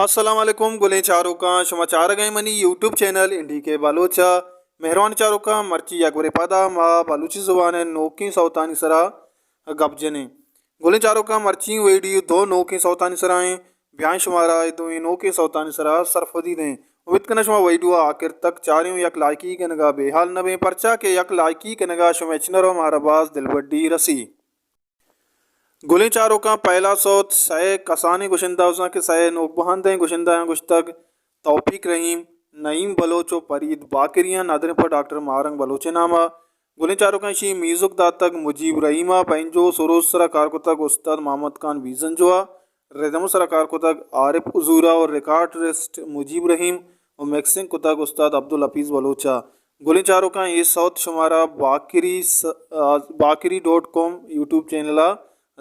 السلام علیکم گلیں چاروکاں، شما چارگ ءَ منی یوٹیوب چینل این ڈی کے بلوچ ءَ۔ مہروان چاروکاں، مرچی یک برے پدا ما بلوچی زبان ءِ نوکیں سوتانی سرا گپ جنیں۔ گلیں چاروکاں، مرچی ویڈیو دو نوکیں سوتانی سرا ایں، بیائیں شمارا اے دوئیں نوکیں سوتانی سرا سرپدی دیں۔ امیت کناں شما ویڈیو ءَ آخر تک چاریں ءُ یک لائکی کنگا بے حال نہ بیں، پرچا کہ یک لائکی کنگا شمئے چنر ءُ مارا باز دلبڈی رسی۔ گلیں چاروکاں، پہلا سوت سئے کسانیں گشندہ، بزاں کہ سئے نوک بہندیں گشندہاں گشتگ، توفیق رحیم، نعیم بلوچ ءُ فرید باقری آں، ندریں پہ ڈاکٹر ماہرنگ بلوچ ءِ نام ءَ۔ گلیں چاروکاں، ایشی میوزک داتگ مجیب رحیم ءَ، بینجو سروز سرا کار کتگ استاد محمد خان بیزنجو ءَ، ردم سرا کار کتگ عارف حضور ءَ ءُ ریکارڈسٹ مجیب رحیم ءُ مکسنگ کتگ استاد عبدالحفیظ بلوچ ءَ۔ گلیں چاروکاں، اے سوت شمارا باقری س-، آ، Baqri dot com YouTube channel ءَ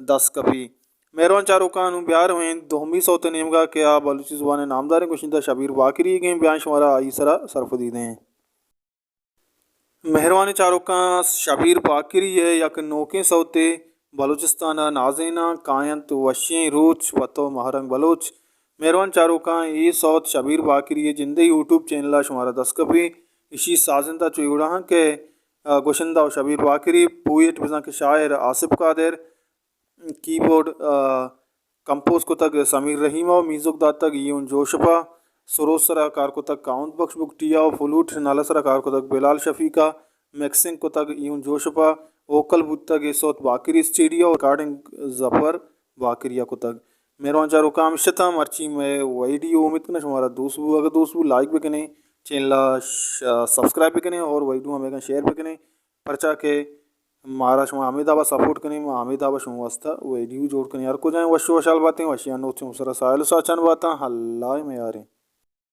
دست کپی۔ مہروان چاروکاں، نوں بیارویں دومی سوت ءِ نیمگا کہ آ بلوچی زبان ءِ نامداریں گشندہ شبیر باقری ئیگیں، بیائیں شمارا آئی سرا سرپدی دیں۔ مہروانیں چاروکاں، شبیر باقری ءِ یک نوکیں سوتے، بلوچستان ءَ نازیناں کاینت وشیں روچ پہ تو ماہرنگ بلوچ۔ مہروان چاروکاں، اے سوت شبیر باقری ءِ جندے یوٹیوب چینل ءَ شمارا دست کپی۔ ایشی سازندہ چو اے وڑا اں کہ، آ، گشندہ ءُ شبیر باقری، پوئٹ بزاں کہ شاعر آصف قادر، کیبورڈ، آ، کمپوز کتگ سمیر رحیم ءَ، میوزک داتگ ایون جوشپ ءَ، سروز سرا کار کتگ کاوند بخش بگٹی ءَ، فلوٹ نال سرا کار کتگ بلال شفیق ءَ، مکسنگ کتگ ایون جوشپ ءَ، ووکل بوتگ اے سوت باقری اسٹوڈیو ءَ، ریکارڈنگ ظفر باقری ءَ کتگ۔ مہروان چاروکاں، ہمیش اتاں مرچی مئے ویڈیو، امیت کناں شمارا دوست بو، اگر دوست بو لائک بکنیں، چینل ءَ ش-، سبسکرائب بکنیں اور ویڈیو ہمیں شیئر بکنیں، پرچا کہ مارا شما ہمے دابا سپورٹ کنیں، ما ہمے دابا شما واسطہ ویڈیو جوڑ کنیں۔ ہر کجائیں وش ءُ وشحال باتیں، وشیانی نوچ ءَ شما سرا ساہیل ءُ ساچان باتاں۔ اللہ ءِ میاریں۔